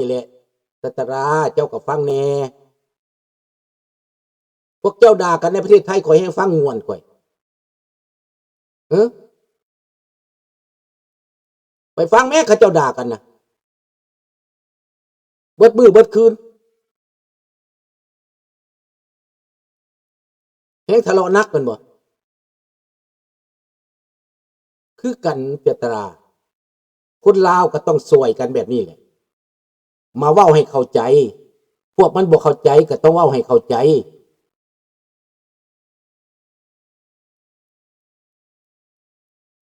ນີ້ແຫຼະ ສັດຕະລາ ເຈົ້າກໍຟັງແດ່. ພວກເຈົ້າດ່າກັນໃນປະເທດໄທ ຂ້ອຍແຮງຟັງມ່ວນຂ້ອຍ. ເອີ ໄປຟັງແມ້ ເຂົາເຈົ້າດ່າກັນນະ ເບິດມື້ເບິດຄືນ. ແຮງທະເລາະໜັກແມ່ນບໍ່? ຄືກັນ ເຈດຕະນາ ຄົນລາວກໍຕ້ອງຊ່ວຍກັນແບບນີ້ແຫຼະ ມາເວົ້າໃຫ້ເຂົ້າໃຈ. ພວກມັນບໍ່ເຂົ້າໃຈກໍຕ້ອງເວົ້າໃຫ້ເຂົ້າໃຈ.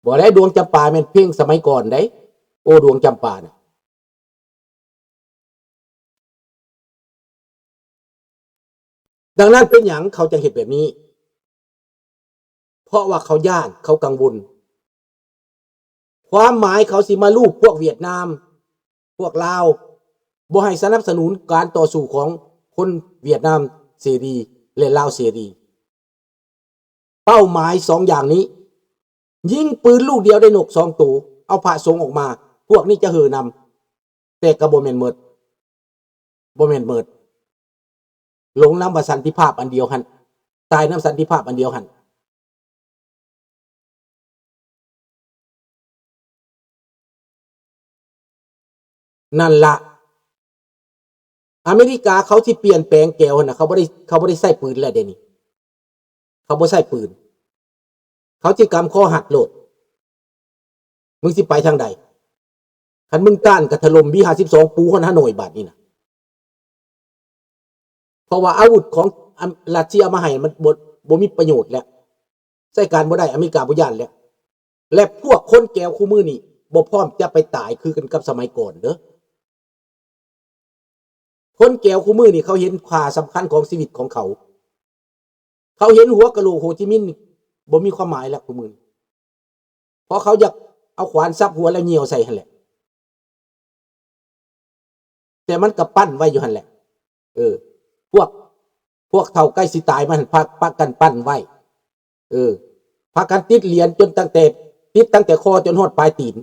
ບໍ່ໄດ້ ດວງຈຳປາແມ່ນເພງສະໄໝກ່ອນເດ້. ໂອ້ ດວງຈຳປານະ. ດັ່ງນັ້ນເປັນຫຍັງເຂົາຈຶ່ງເຮັດແບບນີ້? ເພາະວ່າເຂົາຢ້ານ, ເຂົາກັງວົນ. ຄວາມໝາຍເຂົາຊິມາລູບພວກຫວຽດນາມ, ພວກລາວ, ບໍ່ໃຫ້ສະໜັບສະໜູນການຕໍ່ສູ້ຂອງຄົນຫວຽດນາມເສລີ ແລະ ລາວເສລີ. ເປົ້າໝາຍສອງຢ່າງນີ້, ຍິງປືນລູກດຽວໄດ້ນົກສອງໂຕ, ເອົາພະສົງອອກມາ, ພວກນີ້ຈະເຫີນຳ, ແຕ່ກໍບໍ່ແມ່ນໝົດ, ບໍ່ແມ່ນໝົດ. ລົງນຳວ່າສັນຕິພາບອັນດຽວຫັ້ນ, ຕາຍນຳສັນຕິພາບອັນດຽວຫັ້ນ. ນັ້ນລະ ອາເມລິກາເຂົາຊິປ່ຽນແປງແກວຫັ້ນນະ, ເຂົາບໍ່ໄດ້ ເຂົາບໍ່ໄດ້ໃຊ້ປືນແລ້ວເດນີ້, ເຂົາບໍ່ໃຊ້ປືນ, ເຂົາຊິກຳຄໍຮັດໂລດ. ມຶງຊິໄປທາງໃດ? ຄັນມຶງຕ້ານກໍຖະຫຼົ່ມບີຫ້າສິບສອງປູຮອດຮາໂນຍບາດນີ້ນະ. ເພາະວ່າອາວຸດຂອງ ອາ ຣັດເຊຍເອົາມາໃຫ້ມັນບໍ່ ບໍ່ມີປະໂຫຍດແລ້ວ, ໃຊ້ການບໍ່ໄດ້, ອາເມລິກາບໍ່ຢ້ານແລ້ວ. ແລະ ພວກຄົນແກວຄູ່ມື້ນີ້ບໍ່ພ້ອມຈະໄປຕາຍຄືກັນກັບສະໄໝກ່ອນເດີ້. ຄົນແກວຄູ່ມື້ນີ້ເຂົາເຫັນຄ່າສຳຄັນຂອງຊີວິດຂອງເຂົາ, ເຂົາເຫັນຫົວກະໂຫຼກໂຮຈິມິນນີ້ບໍ່ມີຄວາມໝາຍແລ້ວຄູ່ມື້ນີ້. ເພາະເຂົາຢາກເອົາຂວານສັບຫົວແລ້ວຍ່ຽວໃສ່ຫັ້ນແຫຼະ. ແຕ່ມັນກໍປັ້ນໄວ້ຢູ່ຫັ້ນແຫຼະ. ເອີ ພວກ ພວກເຖົ້າໃກ້ຊິຕາຍມັນພາ ພາກັນປັ້ນໄວ້. ເອີ ພາກັນຕິດຫຼຽນຈົນຕັ້ງແຕ່ ຕິດຕັ້ງແຕ່ຄໍຈົນຮອດປາຍຕີນ.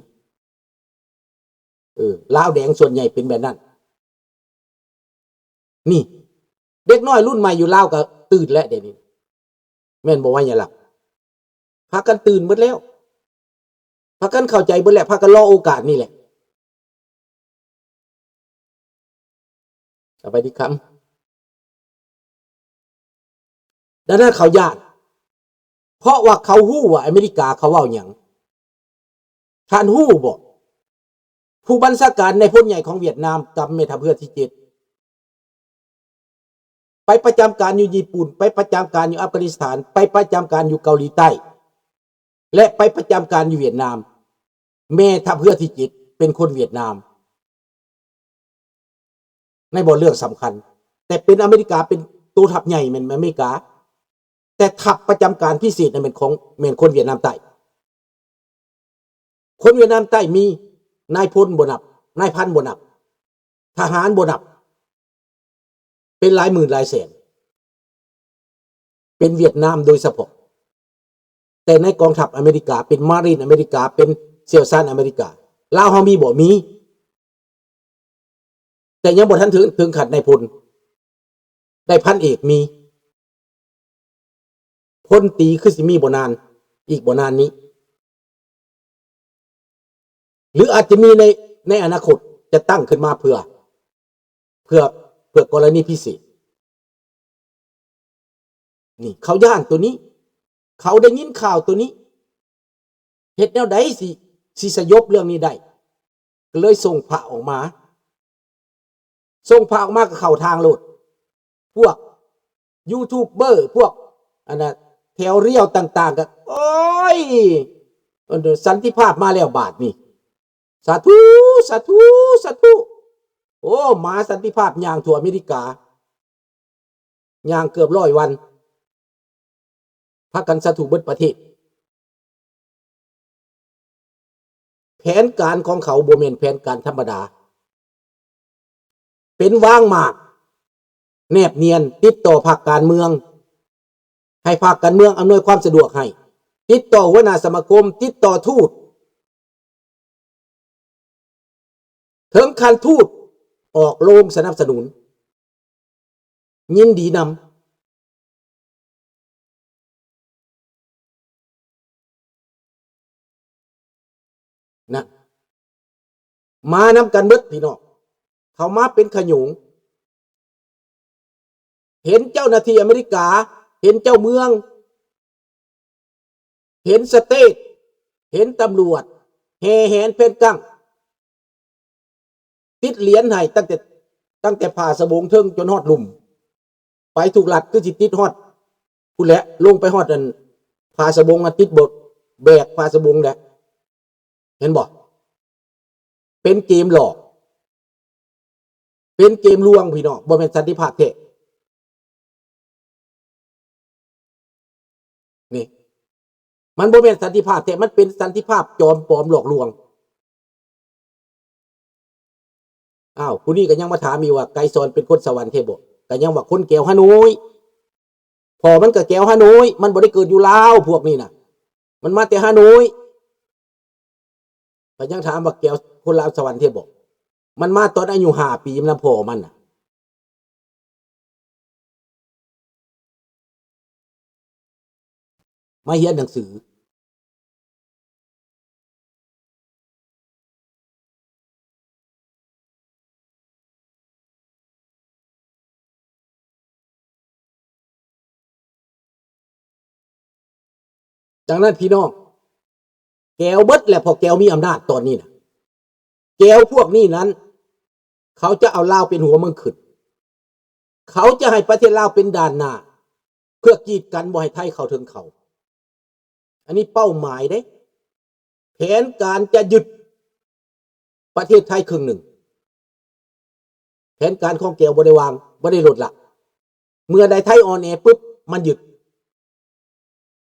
ເອີ ລາວແດງສ່ວນໃຫຍ່ເປັນແບບນັ້ນ. ນີ້ ເດັກນ້ອຍລຸ້ນໃໝ່ຢູ່ລາວກໍຕື່ນແລ້ວດຽວນີ້ ແມ່ນບໍ່ ໄວຍະລັກ? ພາກັນຕື່ນເບິດແລ້ວ, ພາກັນເຂົ້າໃຈເບິດແລ້ວ, ພາກັນລໍໂອກາດນີ້ແຫຼະ. ສະບາຍດີຄຳ. ດັ່ງນັ້ນເຂົາຢ້ານ, ເພາະວ່າເຂົາຮູ້ວ່າອາເມລິກາເຂົາເວົ້າຫຍັງ. ທ່ານຮູ້ບໍ່? ຜູ້ບັນຊາການນາຍພົນໃຫຍ່ຂອງຫວຽດນາມກັບແມ່ທັບເຮືອທີເຈັດ ໄປປະຈຳການຢູ່ຍີ່ປຸ່ນ, ໄປປະຈຳການຢູ່ອັຟການິສຖານ, ໄປປະຈຳການຢູ່ເກົາຫຼີໃຕ້ ແລະ ໄປປະຈຳການຢູ່ຫວຽດນາມ. ແມ່ທັບເຮືອທີເຈັດເປັນຄົນຫວຽດນາມ ໃນບ່ອນເລື່ອງສຳຄັນ, ແຕ່ເປັນອາເມລິກາ, ເປັນໂຕທັບໃຫຍ່ແມ່ນອາເມລິກາ, ແຕ່ທັບປະຈຳການພິເສດນັ້ນແມ່ນຂອງ ແມ່ນຄົນຫວຽດນາມໃຕ້. ຄົນຫວຽດນາມໃຕ້ມີນາຍພົນບໍ່ນັບ, ນາຍພັນບໍ່ນັບ, ທະຫານບໍ່ນັບ, ເປັນຫຼາຍໝື່ນຫຼາຍແສນ, ເປັນຫວຽດນາມໂດຍສະເພາະ. ແຕ່ໃນກອງທັບອາເມລິກາ ເປັນມາຣີນອາເມລິກາ, ເປັນຊ່ຽວຊານອາເມລິກາ. ລາວເຮົາມີບໍ່? ມີ. ແຕ່ຍັງບໍ່ທັນເຖິງ ເຖິງຂັ້ນນາຍພົນ, ໄດ້ພັນເອກມີ, ພົນຕີຄືຊິມີບໍ່ນານ, ອີກບໍ່ນານນີ້ ຫຼືອາດຈະມີໃນ ໃນອະນາຄົດຈະຕັ້ງຂຶ້ນມາເພື່ອ ເພື່ອ ເພື່ອກໍລະນີພິເສດ. ນີ້ ເຂົາຢ້ານໂຕນີ້, ເຂົາໄດ້ຍິນຂ່າວໂຕນີ້, ເຮັດແນວໃດຊິ ຊິສະຫຍົບເລື່ອງນີ້ໄດ້? ກໍເລີຍສົ່ງພະອອກມາ, ສົ່ງພະອອກມາກໍເຂົ້າທາງໂລດ. ພວກຢູທູບເບີ ພວກ ອັນນ່າ ແຖວລຽວຕ່າງໆ ກໍ ໂອ້ຍ ສັນຕິພາບມາແລ້ວບາດນີ້. ສາທຸ ສາທຸ ສາທຸ. ໂອ້ ມາສັນຕິພາບຍ່າງທົ່ວອາເມລິກາ ຍ່າງເກືອບຮ້ອຍວັນ ພາກັນສາທຸເບິດປະເທດ. ແຜນການຂອງເຂົາບໍ່ແມ່ນແຜນການທຳມະດາ, ເປັນວາງໝາກ ແນບນຽນ, ຕິດຕໍ່ພັກການເມືອງ, ໃຫ້ພັກການເມືອງອຳນວຍຄວາມສະດວກໃຫ້, ຕິດຕໍ່ຫົວໜ້າສະມາຄົມ, ຕິດຕໍ່ທູດ, ເຖິງຂັ້ນທູດ ອອກໂລງສະໜັບສະໜູນ ຍິນດີນຳ. ນັ້ນ ມານຳກັນເບິດພີ່ນ້ອງ ເຂົ້າມາເປັນຂະໂຫຍງ. ເຫັນເຈົ້າໜ້າທີ່ອາເມລິກາ, ເຫັນເຈົ້າເມືອງ, ເຫັນສະເຕດ, ເຫັນຕຳຫຼວດ ແຫ່ແຫນແຜ່ນກັ້ງ ຕິດຫຼຽນໃຫ້ຕັ້ງແຕ່ ຕັ້ງແຕ່ຝາສະໂບງເທິງຈົນຮອດລຸ່ມ ໄປທຸກລັດ ຄືຊິຕິດຮອດພຸ້ນແຫຼະ ລົງໄປຮອດອັນຝາສະໂບງ ອັນຕິດບົດແບກຝາສະໂບງແຫຼະ ເຫັນບໍ່? ເປັນເກມຫຼອກ ເປັນເກມລວງພີ່ນ້ອງ ບໍ່ແມ່ນສັນຕິພາບແທ້. ນີ້ ມັນບໍ່ແມ່ນສັນຕິພາບແທ້ ມັນເປັນສັນຕິພາບຈອມປອມຫຼອກລວງ. ອ້າວ ຜູ້ນີ້ກໍຍັງມາຖາມອີກວ່າ ໄກສອນເປັນຄົນສະຫວັນແທ້ບໍ່? ກໍຍັງວ່າຄົນແກວຮາໂນ້ຍ ພໍ່ມັນກໍແກວຮາໂນ້ຍ ມັນບໍ່ໄດ້ເກີດຢູ່ລາວ ພວກນີ້ນະ ມັນມາແຕ່ຮາໂນ້ຍ. ກໍຍັງຖາມວ່າແກວຄົນລາວສະຫວັນແທ້ບໍ່? ມັນມາຕອນອາຍຸຫ້າປີນຳພໍ່ມັນນະ ມາຮຽນໜັງສື. ດັ່ງນັ້ນພີ່ນ້ອງ ແກວເບິດແຫຼະ ເພາະແກວມີອຳນາດຕອນນີ້ນະ. ແກວພວກນີ້ນັ້ນ ເຂົາຈະເອົາລາວເປັນຫົວເມືອງຂຶ້ນ ເຂົາຈະໃຫ້ປະເທດລາວເປັນດ່ານໜ້າ ເພື່ອກີດກັນບໍ່ໃຫ້ໄທເຂົ້າເຖິງເຂົາ. ອັນນີ້ເປົ້າໝາຍເດ້ ແຜນການຈະຍຶດປະເທດໄທເຄິ່ງໜຶ່ງ. ແຜນການຂອງແກວບໍ່ໄດ້ວາງ ບໍ່ໄດ້ລົດລະ. ເມື່ອໃດໄທອ່ອນແອປຶບ ມັນຍຶດ.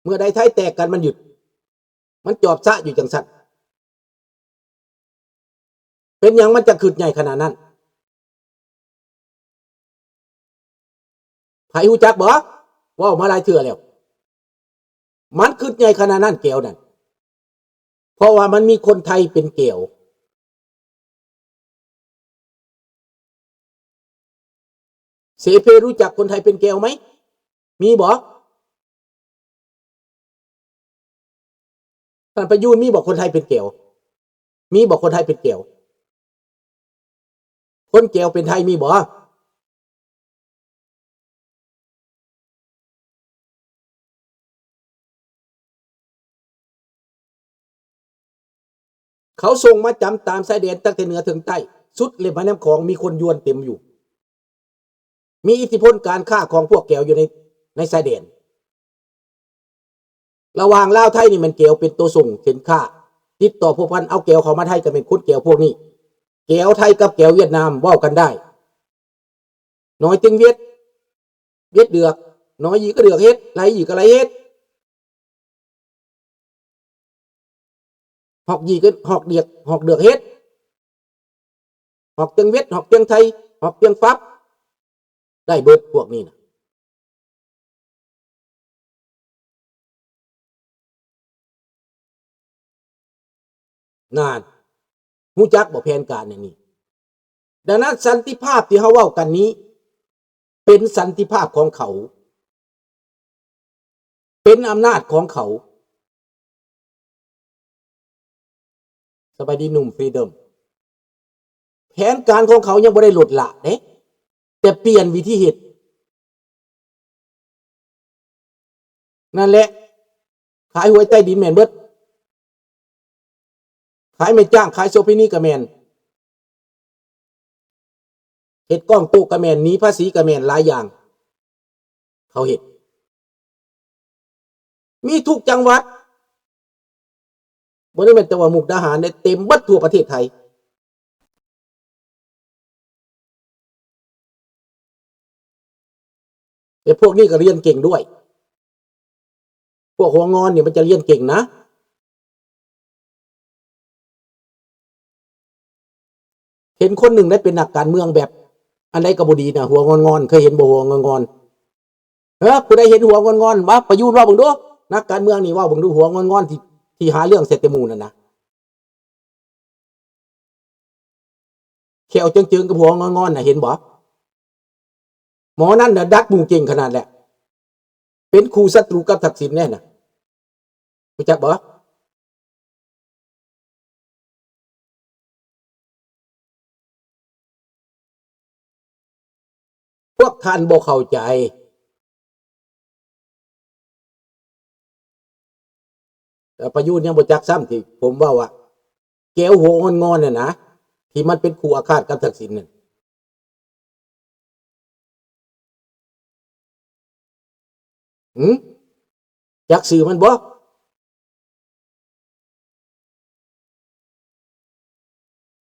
ເມື່ອໃດໄທແຕກກັນ ມັນຍຶດ. ມັນຈອບຊະຢູ່ຈັ່ງຊັ້ນ. ເປັນຫຍັງມັນຈະຄຶດໃຫຍ່ຂະໜາດນັ້ນ? ໃຜຮູ້ຈັກບໍ່? ເວົ້າມາຫຼາຍເທື່ອແລ້ວ. ມັນຄຶດໃຫຍ່ຂະໜາດນັ້ນແກວນັ້ນ ເພາະວ່າມັນມີຄົນໄທເປັນແກວ. ເສເພ ຮູ້ຈັກຄົນໄທເປັນແກວໄໝ? ມີບໍ່? ທ່ານປະຍຸນ ມີບໍ່ຄົນໄທເປັນແກວ? ມີບໍ່ຄົນໄທເປັນແກວ? ຄົນແກວເປັນໄທມີບໍ່? ເຂົາສົ່ງມາຈຳຕາມຊາຍແດນຕັ້ງແຕ່ເໜືອເຖິງໃຕ້ ສຸດແລະແມ່ນ້ຳຂອງມີຄົນຢວນເຕັມຢູ່. ມີອິດທິພົນການຄ້າຂອງພວກແກວຢູ່ໃນ ໃນຊາຍແດນ. ລະຫວ່າງລາວໄທນີ້ແມ່ນແກວເປັນໂຕສົ່ງສິນຄ້າ ຕິດຕໍ່ພົວພັນເອົາແກວເຂົ້າມາໄທ ກໍແມ່ນຄົນແກວພວກນີ້. ແກວໄທກັບແກວຫວຽດນາມເວົ້າກັນໄດ້. ໜ້ອຍເຕັງຫວຽດ ຫວຽດເດືອກ, ໜ້ອຍຢີກໍເດືອກເຮັດ, ຫຼາຍຢີກໍຫຼາຍເຮັດ. ຮອກຢີກໍຮອກເດືອກ, ຮອກເດືອກເຮັດ. ຮອກເຕັງຫວຽດ, ຮອກເຕັງໄທ, ຮອກເຕັງຟັບ. ໄດ້ເບິດພວກນີ້ນະ. ນັ້ນ ຮູ້ຈັກບໍ່ແຜນການອັນນີ້? ດັ່ງນັ້ນ ສັນຕິພາບທີ່ເຮົາເວົ້າກັນນີ້ ເປັນສັນຕິພາບຂອງເຂົາ, ເປັນອຳນາດຂອງເຂົາ. ສະບາຍດີໜຸ່ມຟຣີດອມ. ແຜນການຂອງເຂົາຍັງບໍ່ໄດ້ລົດລະເດ້, ແຕ່ປ່ຽນວິທີເຮັດ. ນັ້ນແຫຼະ, ຂາຍຫວຍໃຕ້ດິນແມ່ນເບິດ, ຂາຍແມ່ຈ້າງ, ຂາຍໂສເພນີກໍແມ່ນ, ເຮັດກ້ອງໂຕະກໍແມ່ນ, ໜີພາສີກໍແມ່ນ, ຫຼາຍຢ່າງເຂົາເຮັດ. ມີທຸກຈັງຫວັດ, ບໍ່ໄດ້ແມ່ນແຕ່ວ່າມຸກດາຫານເດ້, ເຕັມເບິດທົ່ວປະເທດໄທ. ແຕ່ພວກນີ້ກໍຮຽນເກັ່ງດ້ວຍ. ພວກຫົວງອນນີ້ມັນຈະຮຽນເກັ່ງນະ. ເຫັນຄົນໜຶ່ງໄດ້ເປັນນັກການເມືອງແບບອັນໃດກໍບໍ່ດີນະ, ຫົວງອນໆ. ເຄີຍເຫັນບໍ່ຫົວງອນໆ? ເອີ ຜູ້ໃດເຫັນຫົວງອນໆ ວ່າປະຍຸນເວົ້າເບິ່ງດູ. ນັກການເມືອງນີ້ເວົ້າເບິ່ງດູ, ຫົວງອນໆ ທີ່ ທີ່ຫາເລື່ອງໃສ່ແຕ່ໝູ່ນັ້ນນະ. ແຂ້ວເຈີງໆກັບຫົວງອນໆນະ ເຫັນບໍ່? ໝໍນັ້ນນະດັດໝູ່ເກັ່ງຂະໜາດແຫຼະ ເປັນຄູ່ສັດຕູກັບທັກສິນແນ່ນະ ຮູ້ຈັກບໍ່? ພວກທ່ານບໍ່ເຂົ້າໃຈ. ແຕ່ປະຍຸດຍັງບໍ່ຈັກຊ້ຳ ທີ່ຜົມເວົ້າວ່າ ແກ້ວຫົວງອນໆນັ້ນນະ ທີ່ມັນເປັນຄູ່ອາຄາດກັບທັກສິນນັ້ນ. ຫື? ຈັກຊື່ມັນບໍ່?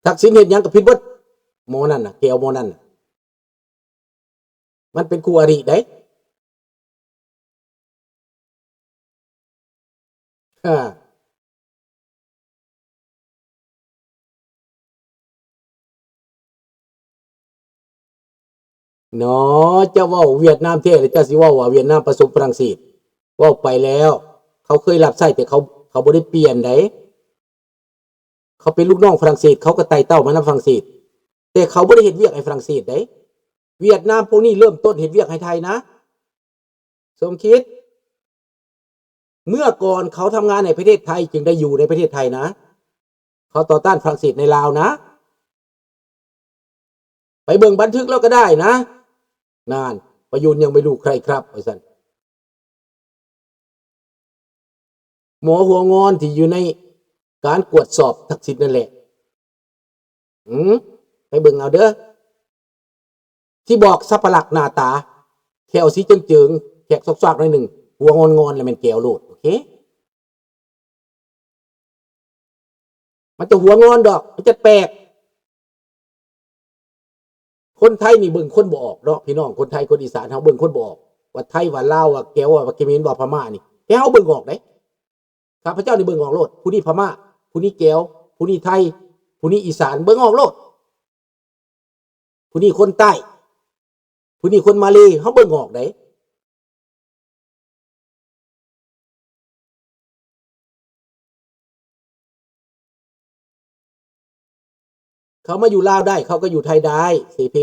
ທັກສິນເຮັດຫຍັງກໍຜິດເບິດ. ໝໍນັ້ນນະ ແກ້ວໝໍນັ້ນນະ ມັນເປັນຄູ່ອະລິໄດ໋. ເນາະ ເຈົ້າເວົ້າຫວຽດນາມແທ້ ແລ້ວເຈົ້າຊິເວົ້າວ່າຫວຽດນາມປະສົມຝຣັ່ງເສດ. ເວົ້າໄປແລ້ວ ເຂົາເຄີຍຮັບໃຊ້ ແຕ່ເຂົາ ເຂົາບໍ່ໄດ້ປ່ຽນໃດ໋. ເຂົາເປັນລູກນ້ອງຝຣັ່ງເສດ ເຂົາກໍໄຕ່ເຕົ້າມານຳຝຣັ່ງເສດ ແຕ່ເຂົາບໍ່ໄດ້ເຮັດວຽກໃຫ້ຝຣັ່ງເສດໃດ໋. ຫວຽດນາມພວກນີ້ເລີ່ມຕົ້ນເຮັດວຽກໃຫ້ໄທນະ ສົມຄິດ. ເມື່ອກ່ອນເຂົາທຳງານໃນປະເທດໄທ ຈຶ່ງໄດ້ຢູ່ໃນປະເທດໄທນະ. ເຂົາຕໍ່ຕ້ານຝຣັ່ງເສດໃນລາວນະ. ໄປເບິ່ງບັນທຶກແລ້ວກໍໄດ້ນະ. ນັ້ນ ປະຍຸດຍັງໄມ່ຮູ້ໃຄຣຄັບ ວ່າຊັ້ນ. ໝໍຫົວງອນທີ່ຢູ່ໃນການກວດສອບທັກສິນນັ້ນແຫຼະ. ອືມ ໄປເບິ່ງເອົາເດີ້ ທີ່ບອກສັບປະລັກໜ້າຕາ ແຂ້ວສີເຈີງໆ ແຄກຊອກໆໜ້ອຍໜຶ່ງ ຫົວງອນໆ ແລ້ວແມ່ນແກ້ວໂລດ ໂອເຄ. ມັນຈະຫົວງອນດອກ ມັນຈະແປກ. ຄົນໄທນີ້ເບິ່ງຄົນບໍ່ອອກເນາະ ພີ່ນ້ອງ ຄົນໄທຄົນອີສານເຮົາເບິ່ງຄົນບໍ່ອອກ ວ່າໄທ ວ່າລາວ ວ່າແກ້ວ ວ່າຂະເໝນ ວ່າພະມ້ານີ້ ແຕ່ເຮົາເບິ່ງອອກເດ້. ຂ້າພະເຈົ້ານີ້ເບິ່ງອອກໂລດ ຜູ້ນີ້ພະມ້າ ຜູ້ນີ້ແກ້ວ ຜູ້ນີ້ໄທ ຜູ້ນີ້ອີສານ ເບິ່ງອອກໂລດ. ຜູ້ນີ້ຄົນໃຕ້ ຜູ້ນີ້ຄົນມາເລ ເຮົາເບິ່ງອອກໃດ໋. ເຂົາມາຢູ່ລາວໄດ້ ເຂົາກໍຢູ່ໄທໄດ້ ເສເພ.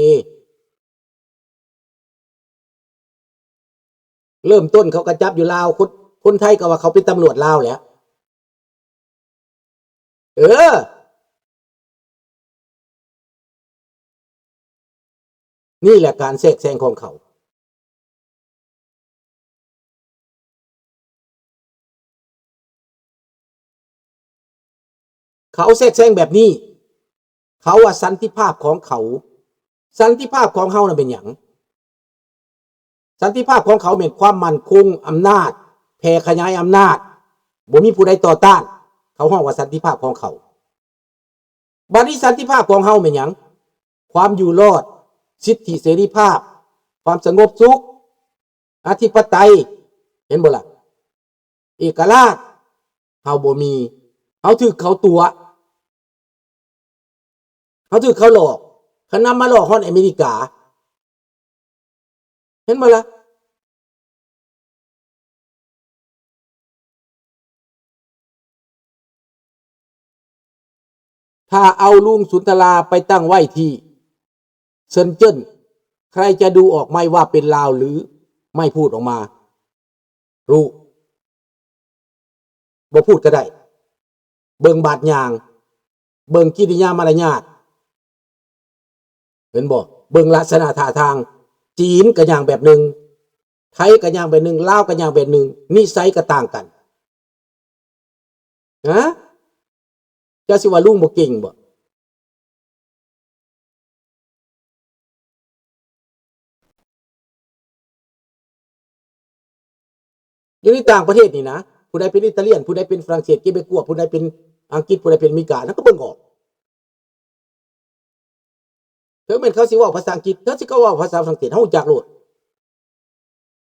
ເລີ່ມຕົ້ນເຂົາກໍຈັບຢູ່ລາວ ຄົນ ຄົນໄທກໍວ່າເຂົາເປັນຕຳຫຼວດລາວແຫຼະ. ເອີ ນີ້ແຫຼະການແຊກແຊງຂອງເຂົາ. ເຂົາແຊກແຊງແບບນີ້ ເຂົາວ່າສັນຕິພາບຂອງເຂົາ. ສັນຕິພາບຂອງເຮົານະເປັນຫຍັງ? ສັນຕິພາບຂອງເຂົາແມ່ນຄວາມໝັ້ນຄົງອຳນາດ ແຜ່ຂະຫຍາຍອຳນາດ ບໍ່ມີຜູ້ໃດຕໍ່ຕ້ານ ເຂົາຮ້ອງວ່າສັນຕິພາບຂອງເຂົາ. ບັດນີ້ສັນຕິພາບຂອງເຮົາແມ່ນຫຍັງ? ຄວາມຢູ່ລອດ ສິດທິເສລີພາບ ຄວາມສະຫງົບສຸກ ອະທິປະໄຕ ເຫັນບໍ່ລະ? ເອກະລາດ ເຮົາບໍ່ມີ ເຮົາຖືກເຂົາຕົວະ ເຮົາຖືກເຂົາຫຼອກ ເຂົານຳມາຫຼອກຮອດອາເມລິກາ ເຫັນບໍ່ລະ? ຖ້າເອົາລຸງສຸນທະລາໄປຕັ້ງໄວ້ທີ່ເຊິນເຈິນ ໃຄຈະດູອອກໄໝວ່າເປັນລາວຫຼືໄໝ? ພູດອອກມາ ຮູ້ ບໍ່ພູດກໍໄດ້. ເບິ່ງບາດຍ່າງ ເບິ່ງກິລິຍາມາລະຍາດ ເຫັນບໍ່? ເບິ່ງລັກສະນະທ່າທາງ ຈີນກໍຍ່າງແບບໜຶ່ງ ໄທກໍຍ່າງແບບໜຶ່ງ ລາວກໍຍ່າງແບບໜຶ່ງ ນິໄສກໍຕ່າງກັນ. ຮະ? ເຈົ້າຊິວ່າລຸງບໍ່ເກັ່ງບໍ່? ຢູ່ໃນຕ່າງປະເທດນີ້ນະ ຜູ້ໃດເປັນອີຕາລຽນ ຜູ້ໃດເປັນຝຣັ່ງເສດ ເກເບກົວ ຜູ້ໃດເປັນອັງກິດ ຜູ້ໃດເປັນອາເມລິກາ ນັ້ນກໍເບິ່ງອອກ. ເຖິງແມ່ນເຂົາຊິເວົ້າພາສາອັງກິດ ເຖິງຊິເຂົາເວົ້າພາສາຝຣັ່ງເສດ ເຮົາຮູ້ຈັກໂລດ.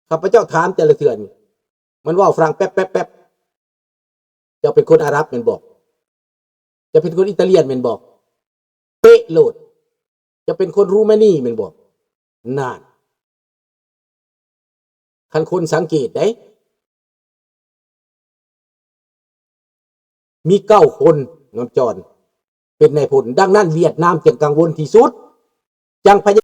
ຂ້າພະເຈົ້າຖາມແຕ່ລະເທື່ອນີ້ ມັນເວົ້າຝຣັ່ງແປັບໆໆ ເຈົ້າເປັນຄົນອາຣັບແມ່ນບໍ່? ເຈົ້າເປັນຄົນອີຕາລຽນແມ່ນບໍ່? ເປະໂລດ. ເຈົ້າເປັນຄົນຣູມານີແມ່ນບໍ່? ນັ້ນ ຄັນຄົນສັງເກດເດ້ ມີເກົ້າຄົນນຳຈອນ ປັນນາຍພົນ. ດັ່ງນັ້ນຫວຽດນາມຈຶ່ງກັງວົນທີ່ສຸດ ຈັ່ງພະຍາ